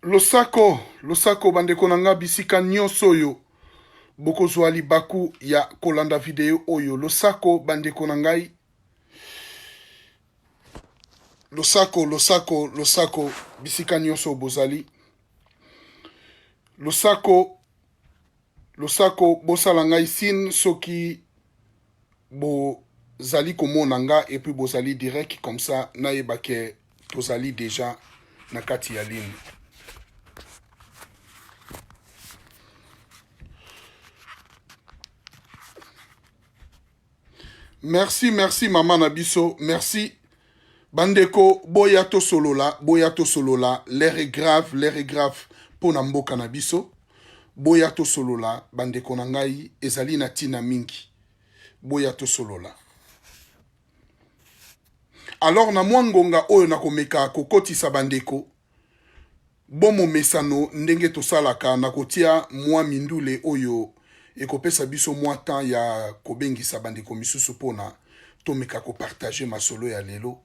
Losako, losako bandeko na nga bisika nyonso oyo bokozwa libaku ya kolanda video oyo. Losako bandeko na ngai. Losako, losako, losako bisika nyonso bozali. Losako, losako bosala ngai signe soki bozali komona nga et puis bozali direct comme ça nayeba ke tozali deja na kati ya ligne. Merci, merci mama na biso, merci. Bandeko, boya tosolola, boya tosolola, l'heure est grave, l'heure est grave mpo na mboka na biso. Boya tosolola, bandeko na ngai, ezali na tina mingi. Boya tosolola. Alors na mwa ngonga oyo nakomeka kokotisa bandeko Bo momesano ndenge tosalaka na kotia mwa mindule oyo ekopesa biso mwa temps ya kobengisa bandeko misusu pona tomeka ko partager masolo ya lelo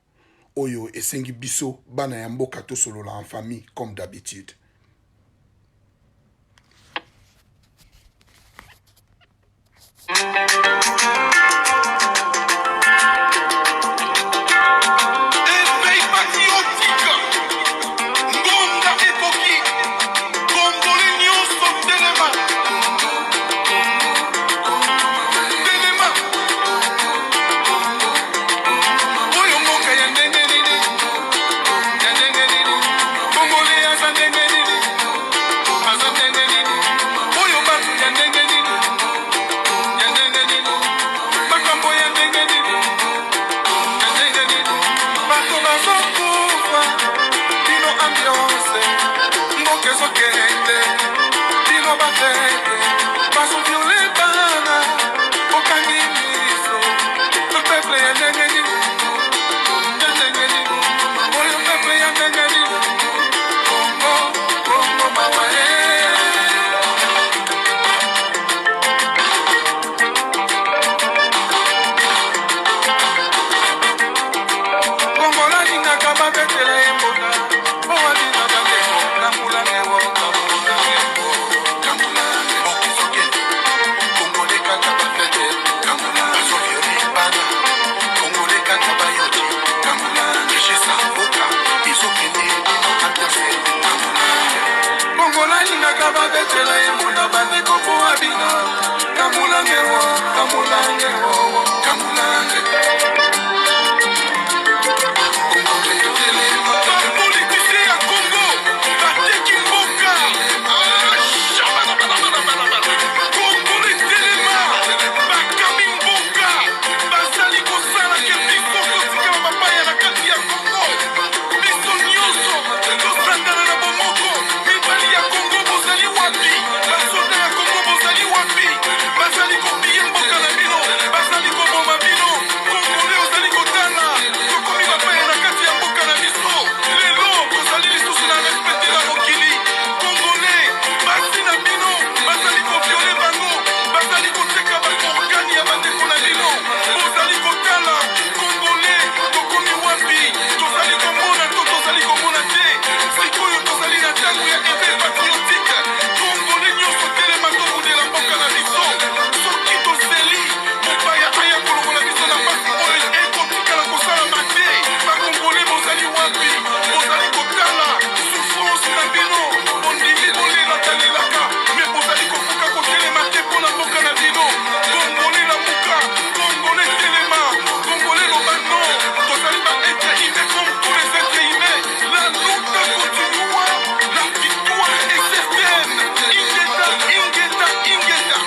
oyo esengi biso bana ya mboka tosolola en famille comme d'habitude. Éveil patriotique, ngonga ekoki, Congolais nyonso telema, telema, oyo mboka ya ndenge nini, ya ndenge nini, Congolais aza ndenge nini, aza ndenge nini, oyo batu ya ndenge nini, ya ndenge nini, makambo ya ndenge nini, ya ndenge nini, bato bazokufa, bino ambiance, mboka ezokende, bino bafete, bazoviole bana, bokangi miso, peuple ya ndenge nini, ya ndenge nini, oyo peuple ya ndenge nini, Congo, Congo mawa eh. Kongola alingaka babetela ye mbonda po abina bandeko na mulangewo kamulangewo kamulange okizokende kongole kaka bafete bazoviole bana kongole kaka bayoti kamulange richesse ya mboka ezokende bino ambiance kamulange Mongola alingaka babetela ye mbunda bandeko po abina kamulange wo kamulange wo kamulange Bapolitisien ya Congo bateki mboka. Congolais telema, bakambi mboka bazali kosala ke biso totikala bapaya na kati ya Congo. Biso nyonso tosangana na bomoko. Mibali ya Congo bozali wapi? Basoda ya Congo bozali wapi? Bazali kopiye mboka na bino, bazali koboma bino. Congolais ozali kotala, tokomi bapaya na kati ya mboka na biso. Lelo tozali lisusu na respect te na mokili. Congolais, basi na bino bazali koviole bango, bazali koteka ba organe ya bandeko na bino. Bozali kotala, Congolais, tokomi wapi? Tozali komona to tozali komona te? Sikoyo tozali na tango ya eveil patriotique. Congolais nyonso telema tobundela mboka na biso. Soki tozeli mopaya aya kolongola biso na pasi oyo ekotikala kosalama te. Ba Congolais bozali wapi? Bozali kotala souffrance na bino, bondimi bolelaka lelaka, mais bozali kokoka kotelema te mpo na mboka na bino. Congolais lamuka, Congolais telema, Congolais loba non. Tozali ba etre humain comme tous les etres humains. La lutte continua, la victoire est certaine. Ingeta, ingeta, ingeta.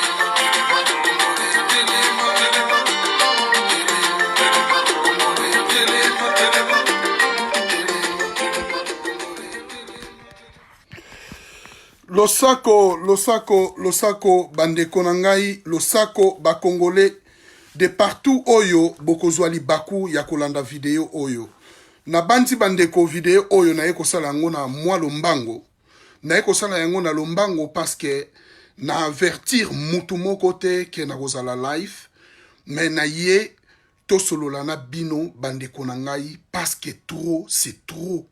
Losako, losako, losako bandeko na ngai, losako ba congolais de partout oyo bokozwa libaku ya kolanda video oyo. Nabanzi bandeko video oyo naye kosala yango na mwa lombango, naye kosala yango na lombango parce que na avertir mutu moko te ke nakozala live, mais na ye tosolola na bino bandeko na ngai parce que trop c'est trop.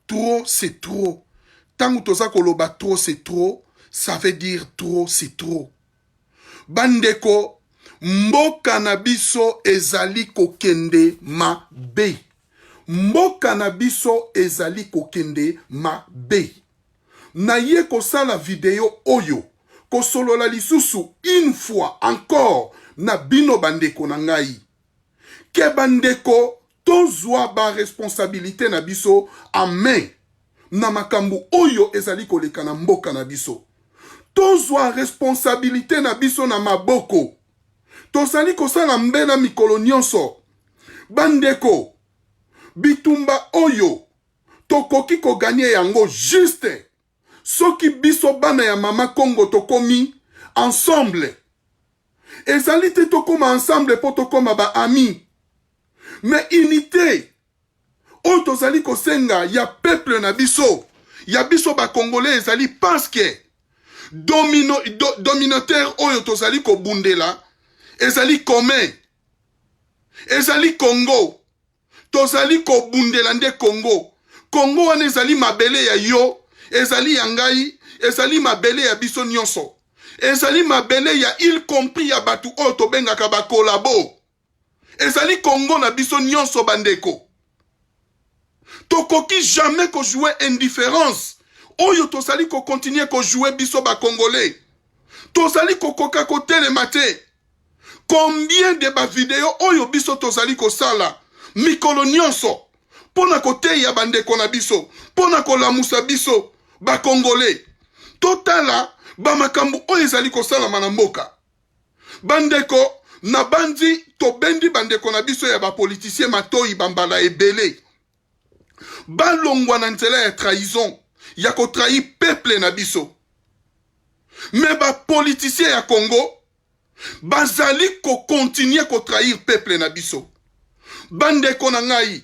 Trop c'est trop. Ntango toza koloba trop c'est trop, ça veut dire trop c'est trop. Bandeko, mboka na biso ezali kokende mabe. Mboka na biso ezali kokende mabe. Naye kosala video oyo kosolola lisusu une fois encore na bino bandeko na ngai ke bandeko tozwa ba responsabilité na biso en main na makambo oyo ezali koleka na mboka na biso. Tozwa responsabilité na biso na maboko. Tozali kosala mbela mikolo nyonso. Bandeko, bitumba oyo tokoki koganye yango juste soki biso bana ya mama Congo tokomi ensemble. Ezali te tokoma ensemble mpo tokoma ba amis, mais unité oyo tozali kosenga ya peuple na biso, ya biso bakongolais, ezali parce que dominateur oyo tozali kobundela ezali commun, ezali Congo. Tozali kobundela nde Congo. Congo wana ezali mabele ya yo, ezali ya ngai, ezali mabele ya biso nyonso, ezali mabele ya y compris ya bato oyo tobengaka bacollabo. Ezali Congo na biso nyonso. Bandeko, tokoki jamais kojouer indifférence oyo tozali kocontinuer kojouer. Biso bakongolais tozali kokoka kotelema te. Combien de bavideo oyo biso tozali kosala mikolo nyonso mpo na koteya bandeko na biso, mpo na kolamusa biso bakongolais, totala bamakambo oyo ezali kosalama na mboka. Bandeko, na bandi tobendi bandeko na biso ya bapoliticien matoi bambala ebele, balongwa na nzela ya trahison, ya kotrahir peuple na biso. Mais bapoliticien ya Congo bazali kocontinuer kotrahir peuple na biso. Bandeko na ngai,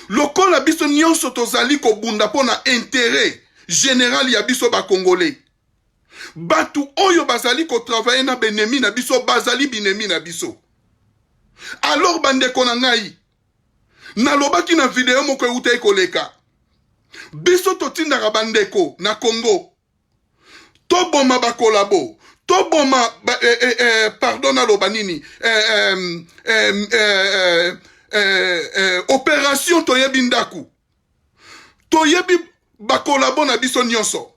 lokola biso nyonso tozali kobunda mpo na intérêt général ya biso bakongolais, bato oyo bazali kotravailler na baennemi na biso bazali binemi na biso. Alors bandeko na ngai, nalobaki na video moko eutaki koleka, biso totindaka bandeko na Congo toboma bacollabo, toboma ba, eh, eh, eh, pardon, naloba nini, eh, eh, eh, eh, eh, eh, opération toyebi ndako, toyebi bacollabo na biso nyonso.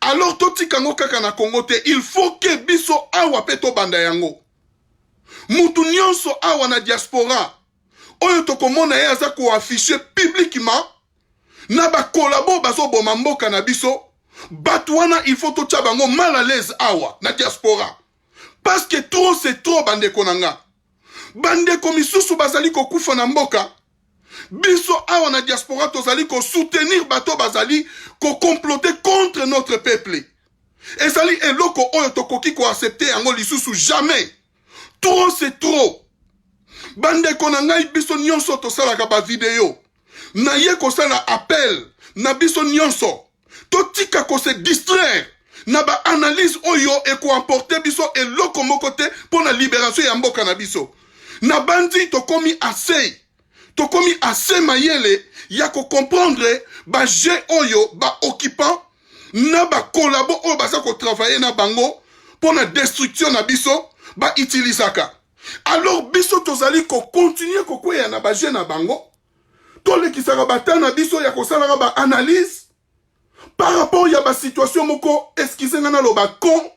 Alors totika yango kaka na Congo te, il faut que biso awa mpe tobanda yango. Mutu nyonso awa na diaspora oyo tokomona ye aza koafficher publiquement na bacollabo bazoboma mboka na biso, bato wana il faut totya bango mal à l'aise awa na diaspora, parce que trop c'est trop. Bandeko na nga, bandeko misusu bazali kokufa na mboka, biso awa na diaspora tozali kosoutenir bato bazali kocomploter contre notre peuple. Ezali eloko oyo tokoki koaccepter yango lisusu jamais. Trop c'est trop. Bandeko na ngai, biso nyonso tosalaka bavideo, naye kosala appel na biso nyonso, totika kose distraire na baanalyse oyo ekoapporter biso eloko moko te mpo na libération ya mboka na biso. Na bandi tokomi assez mayele ya kocomprendre bajeu oyo baoccupant na bacollabo oyo baza kotravailler na bango mpo na destruction na biso bautilisaka. Alors biso tozali kocontinuer kokweya na bajeu na bango, tolekisaka bata na biso ya kosalaka baanalyse par rapport ya basituation moko, excuse nga naloba, con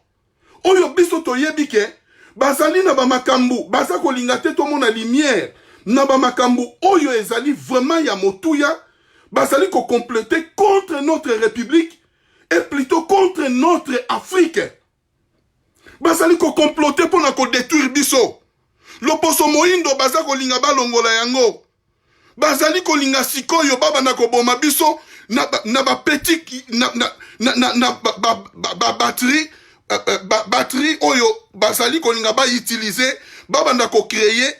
oyo biso toyebi ke bazali na bamakambo baza kolinga te tomona lumière na bamakambo oyo ezali vraiment ya motuya. Bazali kocomploter contre notre république et plutôt contre notre Afrique. Bazali kocomploter mpo na kodétruire biso. Loposo moyindo baza kolinga balongola yango. Bazali kolinga sikoyo babanda koboma biso na bapetit na babatterie ba, batterie oyo bazali kolinga bautiliser, babanda kocréer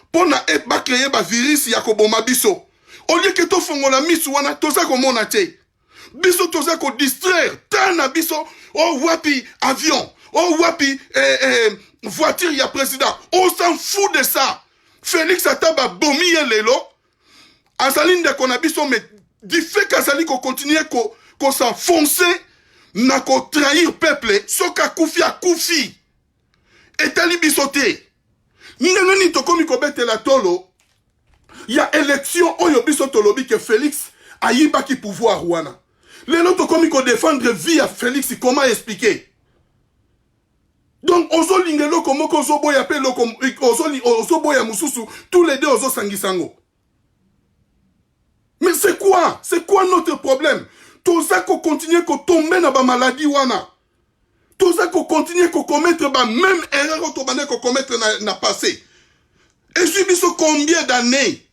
mpo na bacréer bavirus ya koboma biso. Au lieu que tofongola misu wana, toza komona te. Biso toza kodistraire ta na biso: o oh, wapi avion, o oh, wapi voiture ya président. On s'en fout de ça. Félix, ata babomi ye lelo, azali ndeko na biso, mais du fait qu'azali kocontinuer Kosenfoncer na kotrahir peuple. Soki akufi, akufi, etali biso te. Ndenge nini tokomi kobetela tolo ya élection oyo biso tolobi ke Félix ayibaki pouvoir wana? Lelo tokomi kodéfendre vie ya Félix. Comment expliquer? Donc ozolinga eloko moko, ozoboya mpe eloko, ozoboya mosusu, tous les deux ozosangisa yango. Mais c'est quoi, c'est quoi notre problème? Toza kocontinuer kotomber na bamaladi wana, toza kocontinuer kocommettre bamême erreur oyo tobandaki kocommettre na passé. Ezwi biso combien d'années,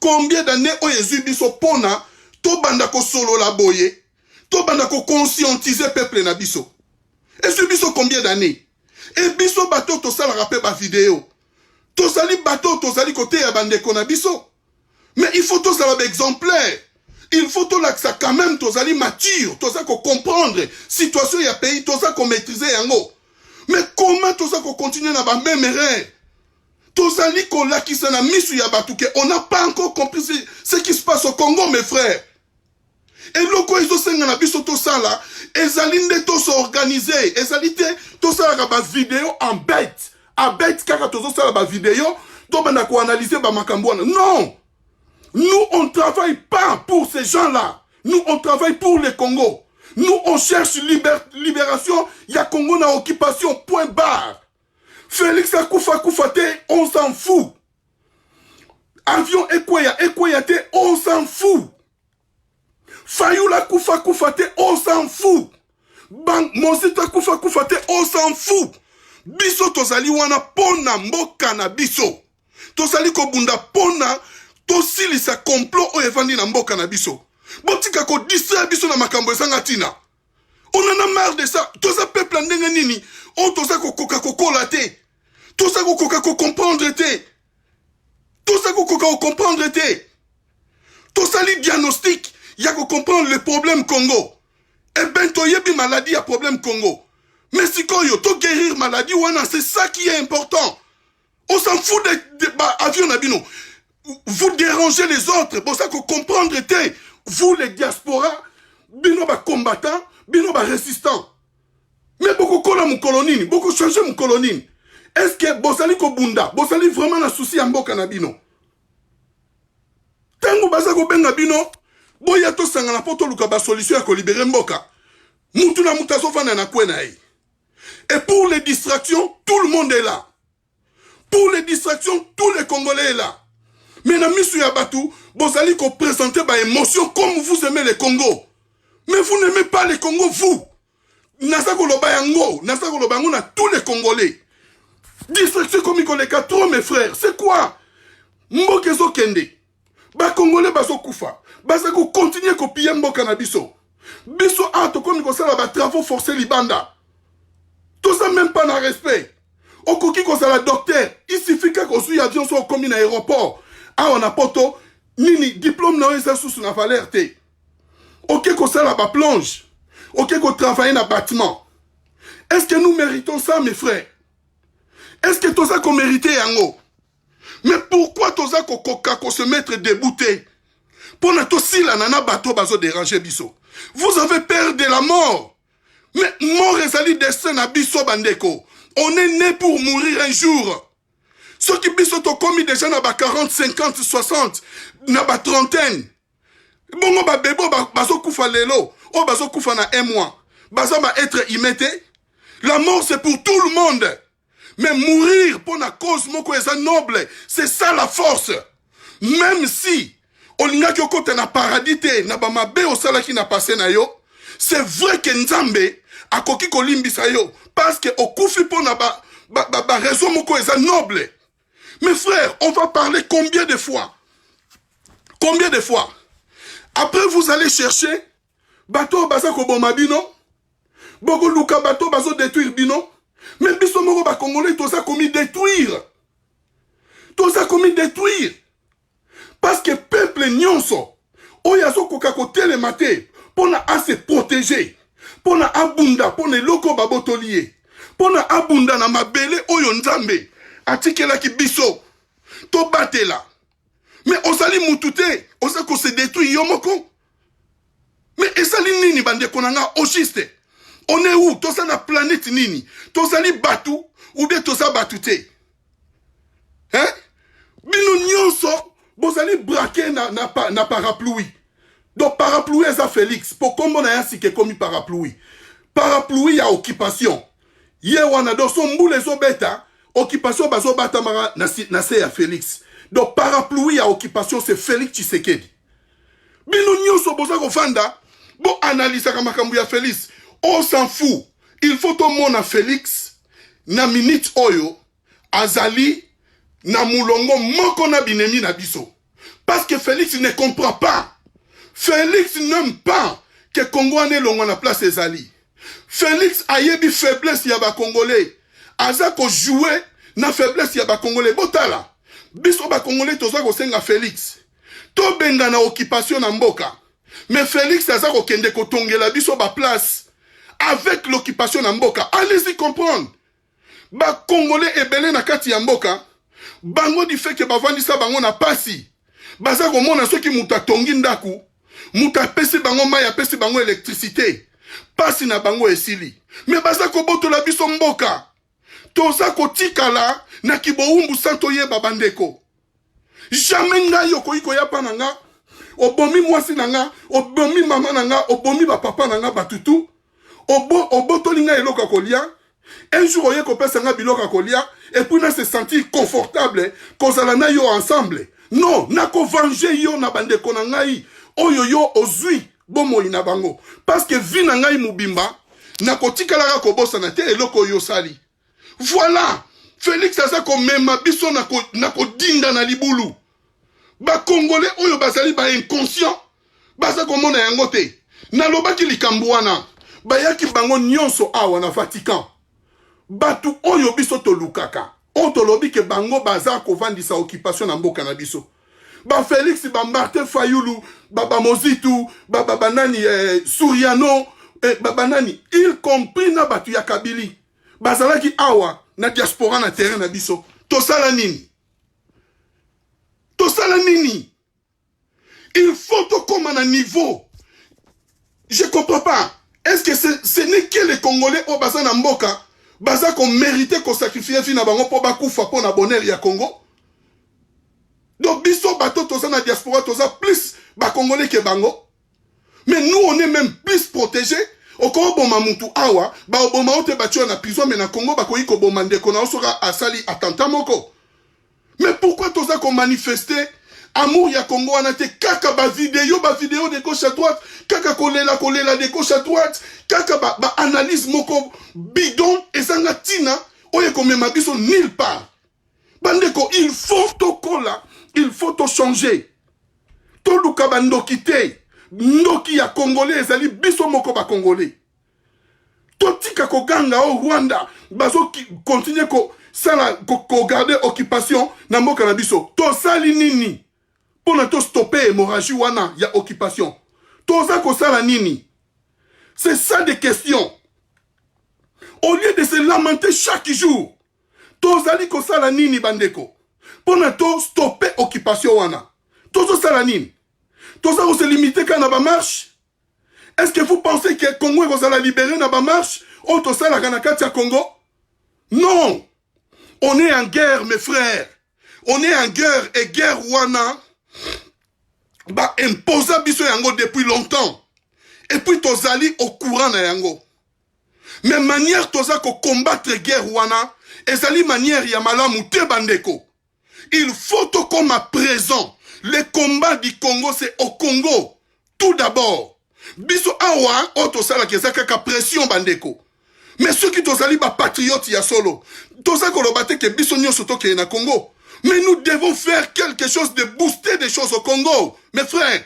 combien d'années oyo ezwi biso mpona tobanda kosolola boye, tobanda koconscientiser peuple na biso? Ezwi biso combien d'années? E biso bato tosalaka mpe bavideo, tozali bato tozali koteya bandeko na biso, mais il faut tozala baexemplaire, il faut tolakisa quand même tozali mature, toza kocomprendre situation ya pays, toza komaîtriser yango. Mais comment toza kocontinuer na bamême erreur? Tozali kolakisa na misu ya bato ke on n'a pas encore compris ce qui se passe au Congo. Mes frères, eloko ezosenga na biso tosala ezali nde tos'organiser. Ezali te tosalaka bavideo en bête en bête, kaka tozosala bavideo, tobanda koanalyser bamakambo wana. Non, nous, on travaille pas pour ces gens-là, nous, on travaille pour le Congo. Nous, on cherche libération ya Congo na occupation, point barre. Félix akufa, akufa te, on s'en fout. Avion ekweya, ekweya te, on s'en fout. Fayulu akufa, akufa te, on s'en fout. Mozito akufa, akufa te, on s'en fout. Biso tozali wana mpo na mboka na biso. Tozali kobunda mpo na tosilisa complot oyo evandi na mboka na biso. Botika kodistraire biso na makambo ezanga ntina. On en a marre de ça. Toza peuple ndenge nini oyo toza kokoka kokola te, toza kokoka kocomprendre te, toza kokoka kocomprendre te? Tosali diagnostic ya kocomprendre le problème Congo. Eh ben, toyebi maladie ya problème Congo, mais sikoyo toguérir maladie wana, c'est ça qui est important. On s'en fout de ba avion na bino. Vous dérangez les autres. Boza kocomprendre te, vous les diaspora, bino bacombattant, bino barésistant. Mais bokokola mokolo nini? Bokochanger mokolo nini? Est ce que bozali kobunda, bozali vraiment na souci ya mboka na bino? Ntango baza kobenga bino, boya tosangana mpo toluka basolution ya kolibérer mboka, mutu na mutu azovanda na kwe na ye. Et pour les distractions, tout le monde est là. Pour les distractions, tous les Congolais est là. Mais na misu ya bato, bozali koprésenter baémotion comme vous aimez le Congo, mais vous n'aimez pas le Congo, vous. Naza koloba yango, naza koloba yango na tous les Congolais. Distraction ekomi koleka trop, mes frères. C'est quoi? Mboka ezokende, bacongolais bazokufa, baza kocontinuer kopiller mboka na biso. Biso awa tokomi kosala batravaux forcés libanda, toza même pas na respect. Okoki kozala docteur, il suffit kaka ozwi avion, so okomi na aéroport awa na Poto, nini, diplôme na yo eza susu na valeur te. Oke kosala baplonge, oke kotravailler na bâtiment. Est ce que nous méritons ça, mes frères? Est ce que toza komériter yango? Mais pourquoi toza kokoka kose mettre debout te mpona tosilana na bato bazodéranger biso? Vous avez peur de la mort, mais mort ezali destin na biso, bandeko. On est né pour mourir un jour. Soki biso tokomi déjà na ba 40, 50, 60, na ba trentaine bongo, babebe oyo bazokufa lelo, oyo bazokufa na un mois, baza ba être humain te? La mort, c'est pour tout le monde. Mais mourir mpo na cause moko eza noble, c'est ça la force. Même si olingaki okota na paradis te na bamabe osalaki na passé na yo, c'est vrai ke Nzambe akoki kolimbisa yo parce que okufi mpo na baraison ba moko eza noble. Mes frères, on va parler combien de fois? Combien de fois? Après, vous allez chercher bato oyo baza koboma bino, bokoluka bato bazodétruire bino. Mais biso moko bacongolais toza komidétruire, toza komidétruire, parce que peuple nyonso oyo azokoka kotelema te mpo na ase protéger, mpo na abunda mpo na eloko oyo babotoli ye, mpo na abunda na mabele oyo Nzambe atikelaki biso tobatela, mais ozali mutu te, oza kose détruire yo moko. Mais ezali nini bandeko na nga au juste? On est où? Toza na planète nini? Tozali batu ou bien toza batu te? Hein? Bino nyonso bozali braqué na parapluie. Donc parapluie eza Félix, po kombo na ya sika ekomi parapluie. Parapluie ya occupation. Ye wana donc so mbula ezobeta, occupation bazobatamaka na se ya Félix. Donc parapluie ya occupation, c'est Félix Tshisekedi. Bino nyonso boza kofanda boanalysaka makambo ya Félix, on s'en fout. Il faut tomona Félix na minute oyo azali na mulongo moko na binemi na biso, parce que Félix ne comprend pas, Félix n'aime pas que Congo wana elongwa na place ezali. Félix ayebi faiblesse ya Bacongolais, aza kojouer na faiblesse ya Bacongolais. Botala, biso Bacongolais toza kosenga Félix tobengana occupation na mboka, mais Félix aza kokende kotongela biso baplace avec l'occupation na mboka. Allez-y comprendre. Bacongolais ebele na kati ya mboka, bango du fait que bavandisa bango na pasi, baza komona soki moto atongi ndako, moto apesi bango mai, apesi bango électricité, pasi na bango esili. Mais baza kobotola biso mboka, toza kotikala na kibowumbu sans toyeba. Bandeko, jamais ngai okoki koya mpa na nga, obomi mwasi na nga, obomi mama na nga, obomi bapapa na nga, batutu, obotoli ngai eloko ya kolia. Un jour oye kopesa nga biloko ya kolia et puis na se sentir confortable kozala na yo ensemble. Non, nakovange yo na bandeko na ngai oyo yo ozwi bomoi na bango, parce que vie na ngai mobimba nakotikalaka kobosana te eloko oyo osali. Voilà, Félix aza komema biso na kodinda na libulu. Bakongolais oyo bazali bainconscient baza komona yango te. Nalobaki likambo wana, bayaki bango nyonso awa na Vatican. Bato oyo biso tolukaka, oyo tolobi ke bango baza kovandisa occupation na mboka na biso, Bafélix, Bamartin Fayulu, Bamozitu, banani, Soriano, banani, y compris na bato ya Kabili bazalaki awa na diaspora, na terrain na biso. Tosala nini? Tosala nini? Il faut tokóma na niveau, je comprends pas. Est-ce que ce n'est que les Congolais oyo baza na mboka baza komérite kosacrifier vie na bango mpo bakufa mpo na bonheur ya Congo? Donc biso bato toza na diaspora toza plus Bacongolais ke bango, mais nous, on est même plus protégés. Okoboma mutu awa, baoboma o te, batie na prison, mais na Congo bakoki koboma ndeko na yo soki asali attentat moko. Mais pourquoi toza komanifeste amour ya Congo wana te? Kaka bavideo, bavideo de gauche à droite, kaka kolela kolela de gauche à droite, kaka baanalyse ba moko bidon ezanga ntina oyo ekomema biso nulle part. Bandeko, il faut tokola, il faut tochanger, toluka bandoki te. Ndoki ya Congolais ezali biso moko Bacongolais. Totika koganga o Rwanda bazokontinue kosala kogarde occupation na mboka na biso. Tosali nini mpona tostope hémorragie wana ya occupation? Toza kosala nini? C'est ça des questions. Au lieu de se lamenter chaque jour, tozali kosala nini, bandeko, mpona tostope occupation wana? Tozosala nini? Toza kose limite kaka na bamarche? Est-ce que vous pensez que Congo ekozala libéré na bamarche oyo tosalaka na kati ya Congo? Non, on est en guerre, mes frères, on est en guerre. Et guerre wana baimposa biso yango depuis longtemps et puis tozali au courant na yango. Mais manière toza kocombattre guerre wana ezali manière ya malamu te. Bandeko, il faut tokoma présent. Le combat du Congo, c'est au Congo tout d'abord. Biso awa, oyo tosalaka eza kaka pression, bandeko. Mais soki tozali bapatriote ya solo, toza koloba te ke biso nyonso tokende na Congo, mais nous devons faire quelque chose de booster des choses au Congo, mes frères.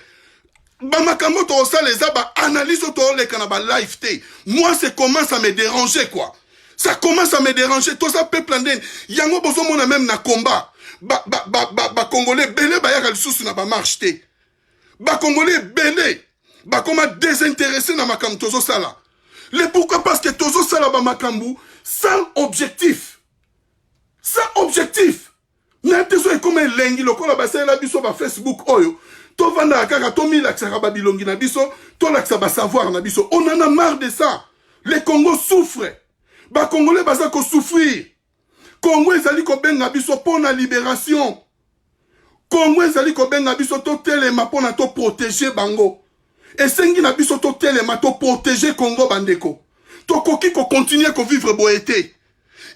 Bamakambo tokosala eza baanalyse oyo tooleka na balive te. Moi, c'est commence à me déranger, quoi. Ça commence à me déranger. Toza peuple ndeni yango bozomona même na combat, Bacongolais ebele bayaka lisusu na bamarche te. Bacongolais ebele bakoma désintéressé na makambo tozosala. Le pourquoi? Parce que tozosala bamakambo sans objectif, sans objectif. Na te so ekoma elengi lokola basalela biso bafacebook oyo. Tovandaka kaka, tomilakisaka babilongi na biso, tolakisa basavoir na biso. On en a marre de ça. Le Congo souffre, Bacongolais baza kosouffrir. Congo ezali kobenga biso mpo na libération. Congo ezali kobenga biso totelema mpo na toprotéger bango. Esengi na biso totelema, toprotéger Congo. Bandeko, tokoki kocontinuer kovivre boye te.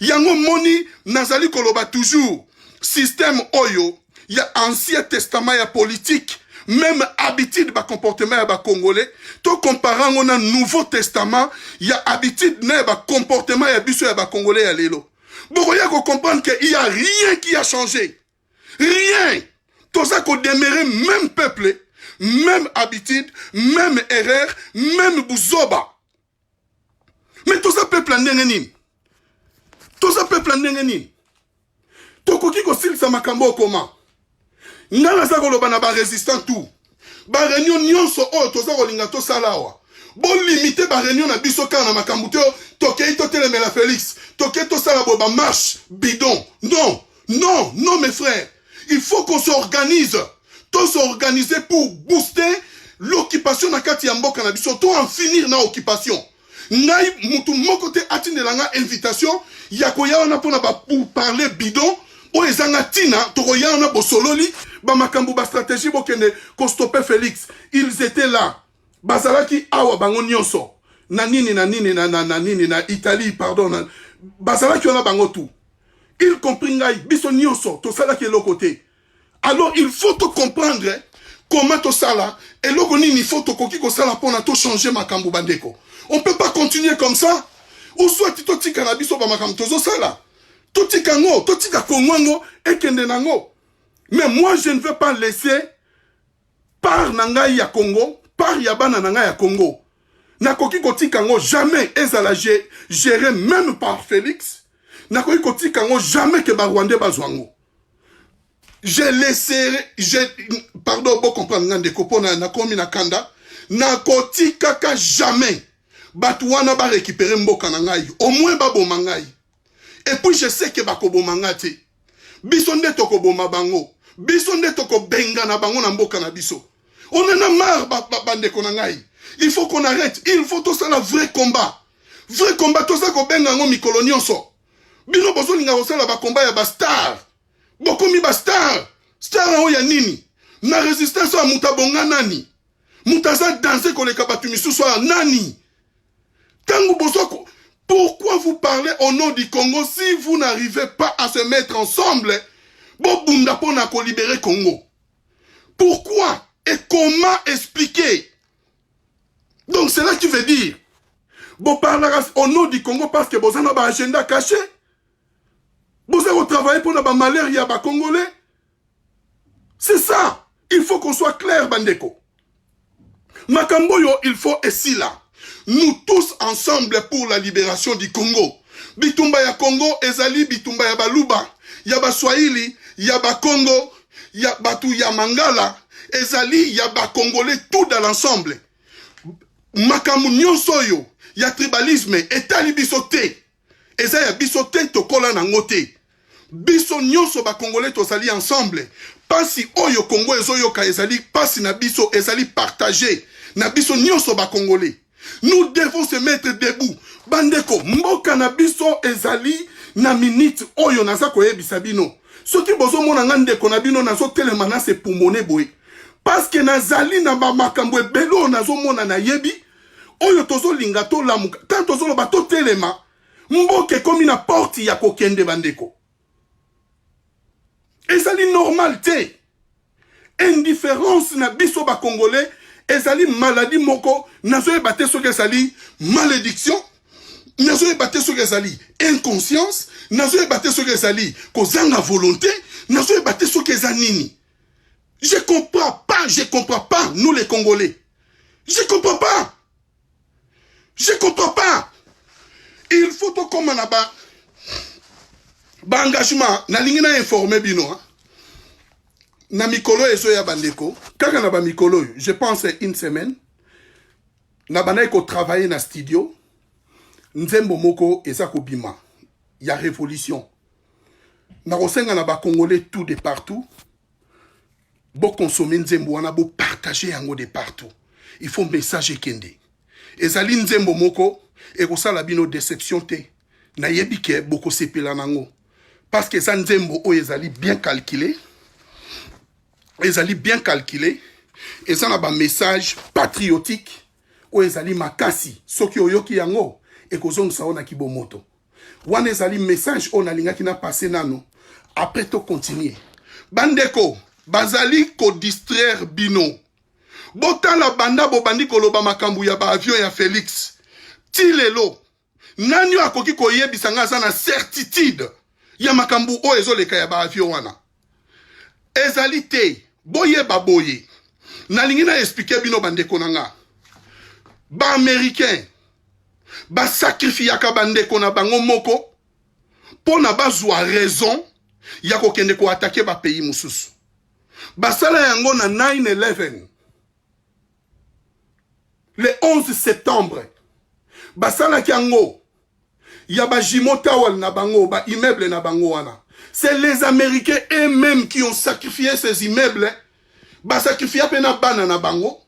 Yango moni nazali koloba toujours, système oyo ya Ancien Testament ya politique, même habitude, bacomportement ya Bacongolais, tocomparer yango na Nouveau Testament ya habitude na ya bacomportement ya biso ya Bacongolais ya lelo, bokoya kocomprendre que il y a rien qui a changé, rien. Toza kodemeurer même peuple, même habitude, même erreur, même buzoba. Mais toza peuple ya ndenge nini? Toza peuple ya ndenge nini? Tokoki kosilisa makambo okoma. Ngai naza koloba na barésistant, tout baréunion nyonso oyo toza kolinga tosala awa, bolimiter baréunion na biso kaka na makambo te. Tokei totelemela Félix, tokei tosala boye, bamarche bidon. Non, non, non, mes frères, il faut qu'on s'organise, tos'organiser pour booster l'occupation na kati ya mboka na biso, to en finir na occupation. Ngai, mutu moko te atindela nga invitation ya koya wana mpona bapourparler bidon oyo ezanga ntina. Tokoya wana, bosololi bamakambo, bastratégie, bokende kostopper Félix. Ils étaient là, bazalaki awa bango nyonso na nini na nini na nini na Italie, pardon, bazalaki wana bango tout, y compris ngai. Biso nyonso tosalaki eloko te. Alors il faut to comprendre comment tosala eloko nini, il faut tokoki kosala mpona tochanger makambo. Bandeko, on peut pas continuer comme ça. Ou soit totika na biso bamakambo tozosala, totika yango, totika Kongo yango ekende nango. Mais moi, je ne veux pas laisser part na ngai ya Congo, part ya bana na ngai ya Congo. Nakoki kotika yango jamais ezala géré même par Félix. Nakoki kotika yango jamais ke Barwandais bazwa yango. Je laisserai je, pardon, bocomprendre nga ndeko, mpo nakomi na kanda. Nakotikaka jamais bato wana barécupérer mboka na ngai, au moins baboma ngai. Et puis je sais ke bakoboma nga te. Biso nde tokoboma bango, biso nde tokobengana bango na mboka na biso. On en a marre. Bandeko na ngai, il faut qu'on arrête, il faut tosala vrai combat, vrai combat. Toza kobenga yango mikolo nyonso. Bino bozolinga kosala bacombat ya bastar, bokomi bastar. Star yango ya nini na résistance oyo? Moto abonga nani? Moto aza danse koleka bato misusu oyo nani? Ntango bozo, pourquoi vous parlez au nom du Congo si vous n'arrivez pas à se mettre ensemble, bobunda mpona kolibérer Congo? Pourquoi et comment expliquer? Donc cela qui veut dire boparlaka au nom du Congo parce que boza na baagenda caché, boza kotravailler mpona bamalheur ya Bacongolais. C'est ça, il faut qu'on soit clair. Bandeko, makambo oyo il faut esila. Nous tous ensemble pour la libération du Congo. Bitumba ya Congo ezali bitumba ya Baluba, ya Baswahili, ya Bakongo, ya bato ya Mangala, ezali ya Bacongolais tout dans l'ensemble. Makambo nyonso oyo ya tribalisme etali biso te, eza ya biso te, tokola nango te. Biso nyonso Bacongolais tozali ensemble. Pasi oyo Congo ezoyoka ezali pasi na biso, ezali partage na biso nyonso Bacongolais. Nous devons se mettre debout. Bandeko, mboka na biso ezali na minute oyo naza koyebisa bino. Soki bozomona nga, ndeko na bino, nazotelema na sepumone boye parce que nazali na bamakambo ebele oyo nazomona, nayebi oyo tozolinga tolamuka. Tant tozoloba totelema, mboka ekomi na porte ya kokende. Bandeko, ezali normal te. Indifférence na biso Bacongolais ezali maladie moko, nazoyeba te soki ezali malédiction, nazoyeba te soki ezali inconscience, nazoyeba te soki ezali kozanga volonté, nazoyeba te soki eza nini. Je comprends pas, je comprends pas. Nous les Congolais, je comprends pas, je comprends pas. Il faut tokóma na ba baengagement. Nalingi na informer bino, hein? Na mikolo ezoya, bandeko, kaka na bamikolo oyo, je pense une semaine, na bandaki kotravailler na studio. Nzembo moko eza kobima ya révolution. Nakosenga na Bacongolais tout de partout. Bokonsome nzembo wana, bopartage yango de partout. Il faut message ekende. Ezali nzembo moko ekosala bino déception te. Nayebi ke bokosepela nango parce que eza nzembo oyo ezali bien calculé, ezali bien calculé, eza na bamessage patriotique oyo ezali makasi. Soki oyoki yango, ekozongisa yo na kibomoto. Wana ezali message oyo nalingaki na passe nano, après tocontinue. Bandeko, bazali kodistraire bino. Botala, banda bobandi koloba makambo ya baavion ya Félix ti lelo, nani oyo akoki koyebisa nga aza na certitude ya makambo oyo ezoleka ya baavion wana? Ezali te. Boyeba boye, nalingi na expliquer bino, bandeko na nga, baaméricain basacrifiaka bandeko na bango moko mpo na bazwa raison ya kokende koattaquer bapays mosusu. Basala yango na 9-11, le 11 septembre. Basalaki yango ya bajumeaux towers na bango, baimmeuble na bango wana. C'est les Américains eux-mêmes qui ont sacrifié ces immeubles, basacrifia mpe na bana na bango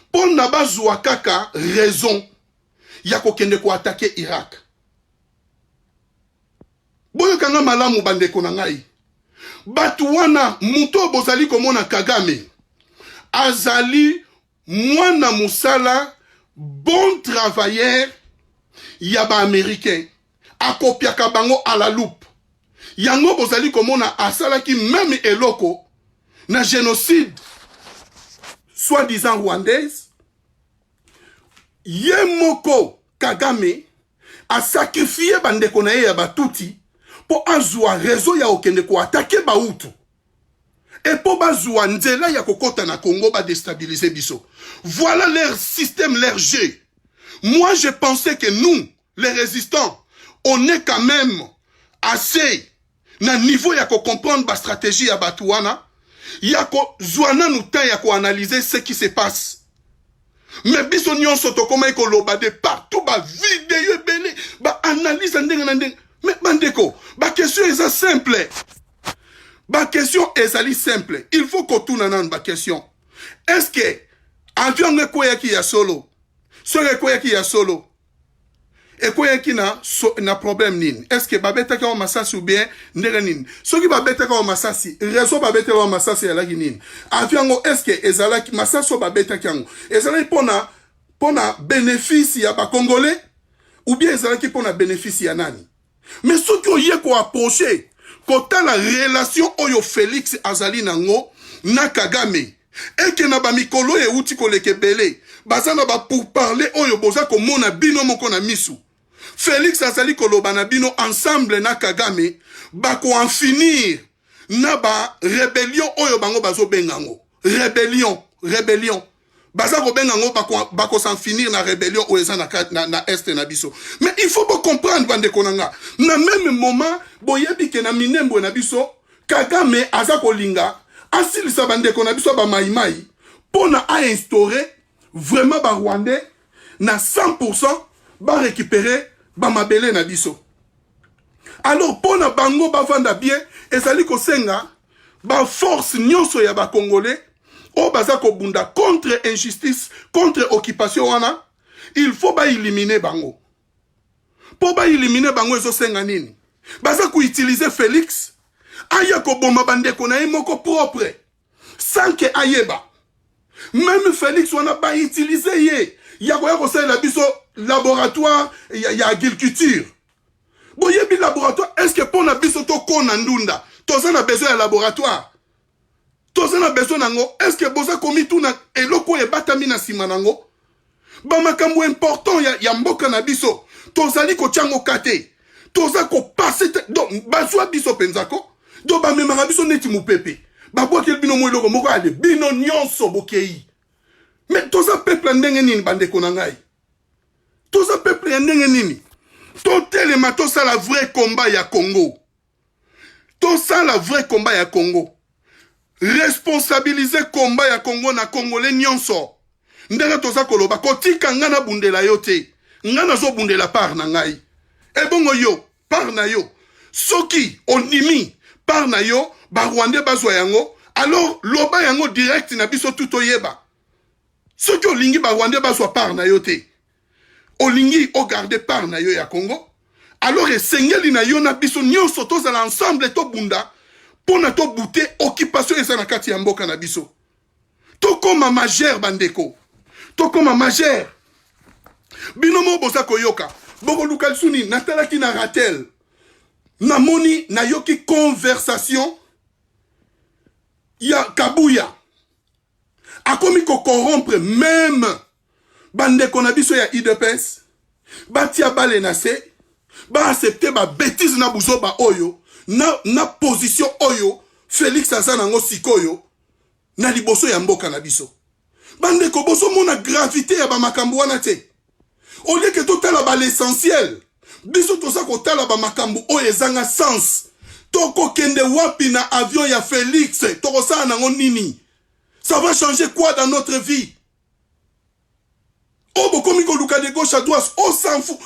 mpo na bazwa kaka raison ya kokende koattaquer Irak. Boyokanga malamu, bandeko na ngai. Bato wana, moto oyo bozali komona Kagame, azali mwana mosala, bon travailleur ya baaméricain. Akopiaka bango à la loupe. Yango bozali komona asalaki même eloko na génocide soi-disant rwandaise. Ye moko Kagame asacrifié bandeko na ye ya batuti mpo azwa raison ya kokende koattaquer Bahutu e mpo bazwa nzela ya kokɔta na Congo, badéstabiliser biso. Voilà leur système, leur jeu. Moi, je pensais que nous, les résistants, on est quand même assez na niveau ya kocomprendre bastratégie ya bato wana, ya kozwa nanu temps ya koanalyser ce qui se passe. Mais biso nyonso tokomaki koloba de partout, bavideo ebele, baanalyse ya ndenge na ndenge. Mais bandeko, baquestion eza simple, baquestion ezali simple. Il faut kotuna nanu baquestion: est ce que avion yango ekweyaki ya solo? Soki ekweyaki ya solo, ekweyaki na problème nini? Est ce que babetaki yango masasi ou bien ndenge nini? Soki babetaki yango masasi, raison babetaki yango masasi ezalaki nini? Avion yango, est ce que ezalaki masasi oyo babetaki yango ezalaki mpona bénéfice ya bacongolais ou bien ezalaki mpona bénéfice ya nani? Mais soki oye koapprocher, kotala relation oyo Félix azali nango na Kagame, eke na bamikolo oyo euti koleka ebele, baza na bapourparler oyo boza komona bino moko na misu. Félix azali koloba na bino, ensemble na Kagame bakoen finir na barébellion oyo bango bazobenga yango rébellion. Rébellion baza kobenga yango, bakosen finir na rébellion oyo eza na est na biso. Mais il faut bocomprendre, bandeko na nga, na même moment boyebi ke na Minembwe na biso, Kagame aza kolinga asilisa bandeko na biso bamaimai mpo na ainstaurer vraiment barwandais na 100, barécupérer bamabele na biso. Alors, mpo na bango bavanda bien, ezali kosenga baforce nyonso ya bacongolais oyo baza kobunda contre injustice, contre occupation wana, il faut baéliminer bango. Mpo baéliminer bango, ezosenga nini? Baza koutiliser Félix aya koboma bandeko na ye moko propre sans ke ayeba. Même Félix wana, bautiliser ye ya koya kosalela biso laboratoire ya agriculture. Boyebi laboratoire, est ce que mpo na biso tokona ndunda, toza na besoin ya laboratoire? Toza na besoin nango? Est ce que boza komituna eloko oyo ebatami na nsima nango? Bamakambo important ya mboka na biso, tozali kotia yango ka te, toza kopasser te. Donc bazwa biso mpenza ko, donc bamemaka biso neti mopepe, babwakeli bino mo eloko moko, ale bino nyonso bokei. Mais toza peuple ya ndenge nini, bandeko na ngai? Toza peuple ya ndenge nini? Totelema, tosala vrai combat ya Congo, tosala vrai combat ya Congo, responsabiliser combat ya Congo na congolais nyonso. Ndenge toza koloba, kotika ngai nabundela yo te. Ngai nazobundela part na ngai, ebongo yo part na yo. Soki ondimi part na yo, barwandais bazwa yango. Alors loba yango direct na biso tout toyeba. Soki olingi ba Rwandais bazwa part na yo te, olingi ogarde part na yo ya Congo, alors esengeli na yo na biso nyonso tozala ensemble, tobunda mpo na tobute occupation eza na kati ya mboka na biso. Tokóma majeur, bandeko, tokóma majeur. Bino moko boza koyoka, bokoluka lisusu nini? Natalaki na Ratel, namoni, nayoki conversation ya Kabuya akomi kocorrompre même bandeko na biso ya UDPS, batia bale na se, baaccepte babêtises na buzoba oyo na position oyo Félix aza nango sikoyo na liboso ya mboka na biso. Bandeko, bozomona gravité ya bamakambo wana te? Au lieu que totala bal'essentiel, biso toza kotala bamakambo oyo ezanga sens. Tokokende wapi na avion ya Félix? Tokosala nango nini? Ça va changer quoi dans notre vie? Oyo bokomi koluka de gauche à droite, on s'en fout.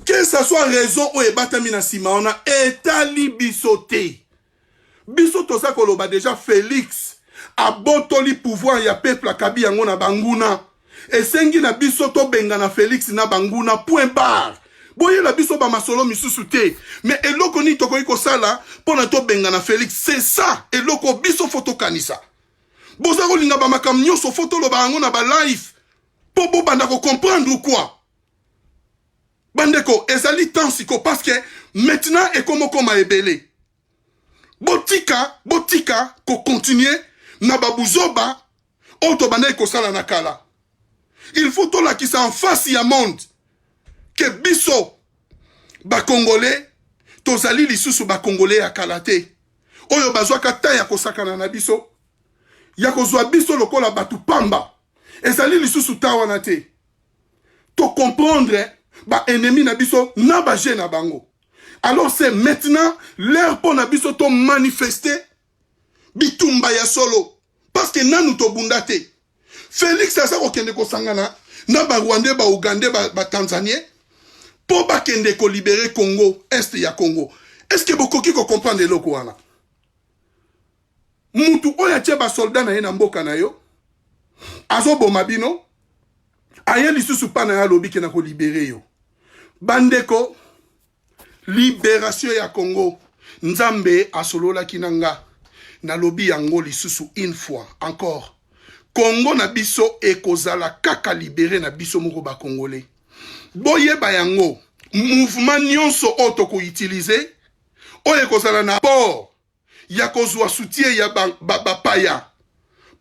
Que ça soit raison oyo ebatami na nsima wana, etali biso te. Biso toza koloba déjà, Félix abotoli pouvoir ya peuple, akabi yango na banguna. Esengi na biso tobengana Félix na banguna, point barre. Boyela biso bamasolo misusu te. Mais eloko nini tokoki kosala mpo na tobengana Félix? C'est ça eloko biso faut tokanisa. Boza kolinga bamakambo nyonso faut toloba yango na balive mpo bobanda kocomprendre quoi? Bandeko, ezali temps siko, parce que maintenant ekomokoma ebele. Botika, botika kocontinue na babuzoba oyo tobandaki kosala na kala. Il faut tolakisa en face ya monde que biso Bacongolais tozali lisusu Bacongolais ya kala te, oyo bazwaka ta ya kosakana na biso, ya kozwa biso lokola bato pamba. Ezali lisusu ta wana te. Tocomprendre baennemi na biso na bajeu na bango. Alors c'est maintenant l'heure mpo na biso tomanifeste bitumba ya solo, parce que nanu tobunda te. Félix aza kokende kosangana na Barwandais, Baugandais, Batanzanien mpo bakende kolibérer Congo, Est ya Congo. Est ce que bokoki kocomprendre eloko wana? Mutu oyo atie basoldat na ye na mboka na yo, azoboma bino, aye lisusu mpa na ye, alobi ke na kolibérer yo. Bandeko, libération ya Congo, Nzambe asololaki na nga, nalobi yango lisusu une fois encore: Congo na biso ekozala kaka libéré na biso moko Bacongolais. Boyeba yango, mouvement nyonso oyo tokoutiliser, oyo ekozala na port ya kozwa soutien ya bapaya ba,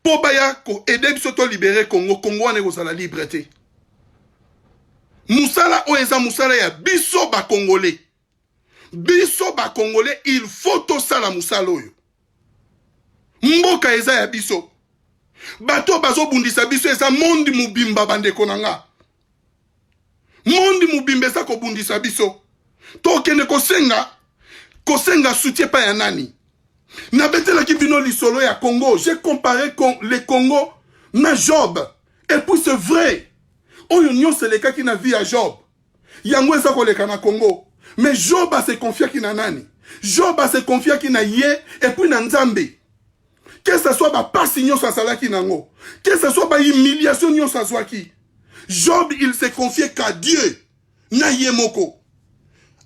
mpo baya koaider biso tolibérer Congo, Congo wana ekozala libre te. Mosala oyo eza mosala ya biso Bacongolais. Biso Bacongolais, il faut tosala mosala oyo. Mboka eza ya biso. Bato bazobundisa biso eza monde mobimba. Bandeko na nga, monde mobimba eza kobundisa biso. Tokende kosenga soutien pa ya nani? Nabetelaki bino lisolo ya Congo, j'ai comparé le Congo na Job, et puis c'est vrai, oyo nyonso elekaki na vie ya Job, yango eza koleka na Congo. Mais Job ase confiaki na nani? Job ase confiaki na ye et puis na Nzambe. Que ce soit bapasi nyonso azalaki nango, que ce soit bahumiliation nyonso azwaki, Job, il se confiait qu'à Dieu. Na ye moko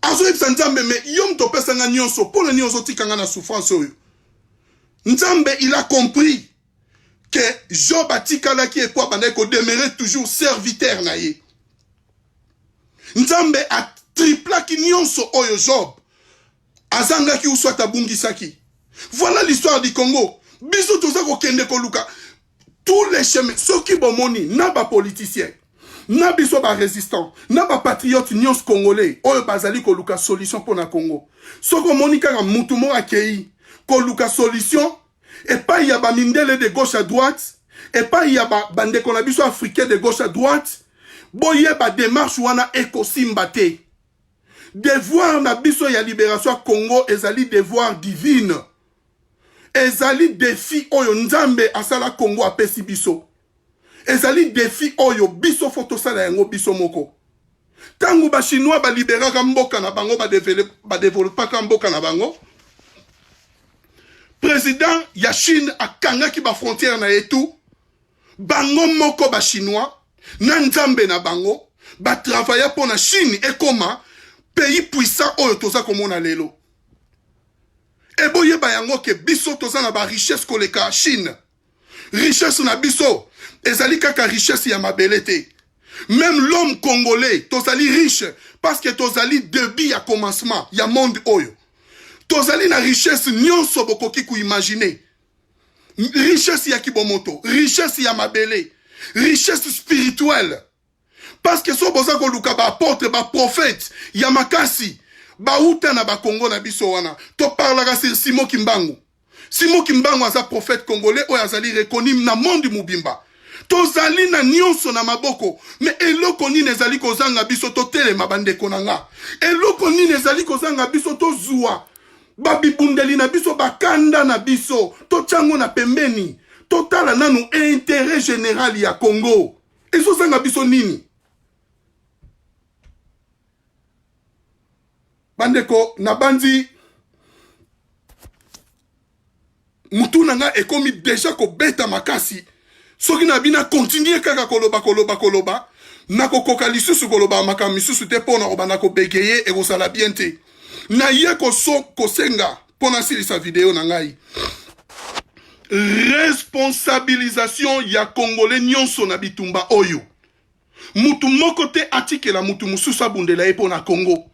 azoyebisa Nzambe: "Mais yo moto opesanga nyonso, mpo na nini ozotikanga na souffrance oyo?" Nzambe, il a compris que Job atikalaki epo abandaki kodemeurer toujours serviteur na ye. Nzambe atriplaki nyonso oyo Job azangaki ou soit abungisaki. Voilà l'histoire du Congo. Biso toza kokende koluka tous les chemins. Soki bomoni na bapoliticien na biso, barésistant na bapatriote nyonso congolais oyo bazali koluka solution mpo na Congo, soki omoni kaka mutu moko akei koluka solution epai ya bamindele de gauche à droite, epai ya bandeko na biso africain de gauche à droite, boyeba démarche wana ekosimba te. Devoir na biso ya libération ya Congo ezali devoir divine, ezali défi oyo Nzambe asala Congo apesi biso, ezali défi oyo biso faut tosala yango biso moko. Ntango Bachinois baliberaka mboka na bango, badevelopaka mboka na bango. President ya Chine akangaki ba frontières na ye tout. Bango moko ba chinois na nzambe na bango ba travailla mpo na Chine ekoma pays puissant oyo toza komona lelo. Eboyeba yango ke biso toza na ba richesse koleka Chine. Richesse na biso ezali kaka richesse ya mabele te. Même l'homme congolais tozali riche parce que tozali début ya commencement ya monde oyo. Tozali na richesse nyonso bokoki koimaginer. Richesse ya kibomoto, richesse ya mabele, richesse spirituelle. Parce que so boza koluka ba apôtre, ba prophète ya makasi bauta na bakongo na biso wana. Toparlaka sur Simon Kimbangu. Simon Kimbangu aza prophète congolais oyo azali reconnu na monde mobimba. Tozali na nyonso na maboko, me eloko nini ezali kozanga biso totelema bandeko na nga? Eloko nini ezali kozanga biso tozwa babibundeli na biso, bakanda na biso, totyango na pembeni, totala nanu intérêt général ya Congo. Ezozanga biso nini? Bandeko, nabandi mutu na nga ekomi deja kobeta makasi. Soki na bina continue kaka koloba koloba koloba, nakokoka lisusu koloba makambo misusu te mpo na kobanda kobegeye, ekozala bien te. Naye kosenga mpo nasilisa video na ngai responsabilisation ya Congolais nyonso na bitumba oyo. Mutu moko te atikela mutu mosusu abundela ye mpo na Congo.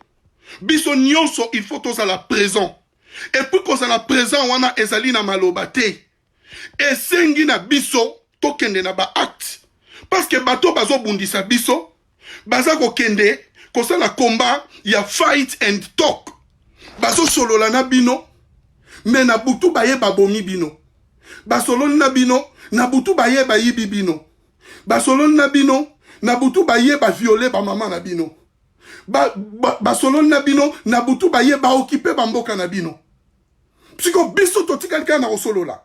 Biso nyonso il faut tozala présent. Et puis kozala présent wana ezali na maloba te. Esengi na biso tokende na ba acte. Parce que bato bazobundisa biso baza kokende kosala combat ya fight and talk. Bazosolola na bino, me na butu baye babomi bino. Basololi na bino, na butu baye bayibi bino. Basololi na bino, na butu baye baviole ba mama na bino. Basololi na bino, na butu baye baokipe bamboka na bino. Siko biso totikali kaka na kosolola.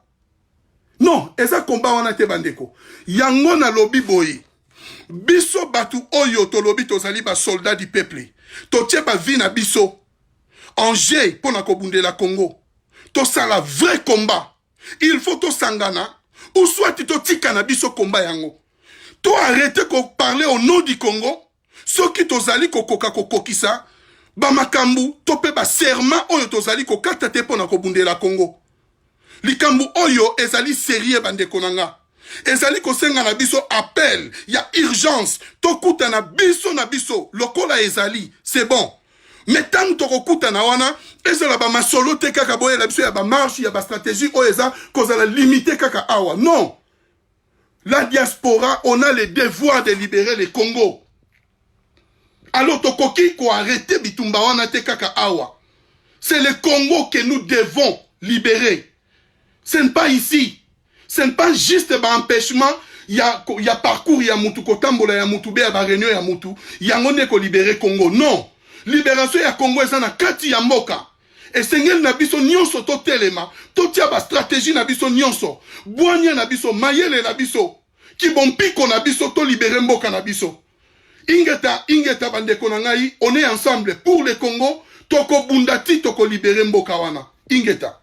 Non, eza combat wana te bandeko. Yango nalobi boye. Biso batu oyo tolobi tozali ba soldats du peuple. Totie ba vie na biso en jeu pona kobundela Congo. Tosala vrai combat. Il faut tosangana ou soit totika na biso combat yango. To arrêter ko parler au nom du Congo. Soki tozali kokoka kokokisa ba makambu to pe ba serment oyo tozali kokata te pona kobundela Congo. Likambo oyo ezali sérieux bandeko na nga. Ezali kosenga na biso appel ya urgence, tokutana biso na biso lokola ezali, c'est bon. Mais tango tokokutana wana ezala ba masolo te kaka boyela biso ya ba marche ya ba stratégie oyo eza kozala limité kaka awa. Non. La diaspora, on a le devoir de libérer le Congo. Alors tokoki ko arrêter bitumba wana te kaka awa. C'est le Congo que nous devons libérer. Ce n'est pas ici. Ce n'est pas juste ba empêchement ya ya parcours ya mutu kotambola ya mutu be ya ba réunion ya mutu yango nde ko libérer Congo. Non. Libération ya Congo eza na kati ya mboka. Esengeli na biso nyonso totelema, totia ba stratégie na biso nyonso, bwanya na biso, mayele na biso, kibompiko na biso, to libérer mboka na biso. Ingeta, ingeta bandeko na ngai, on est ensemble pour le Congo, tokobunda ti toko libérer mboka wana. Ingeta.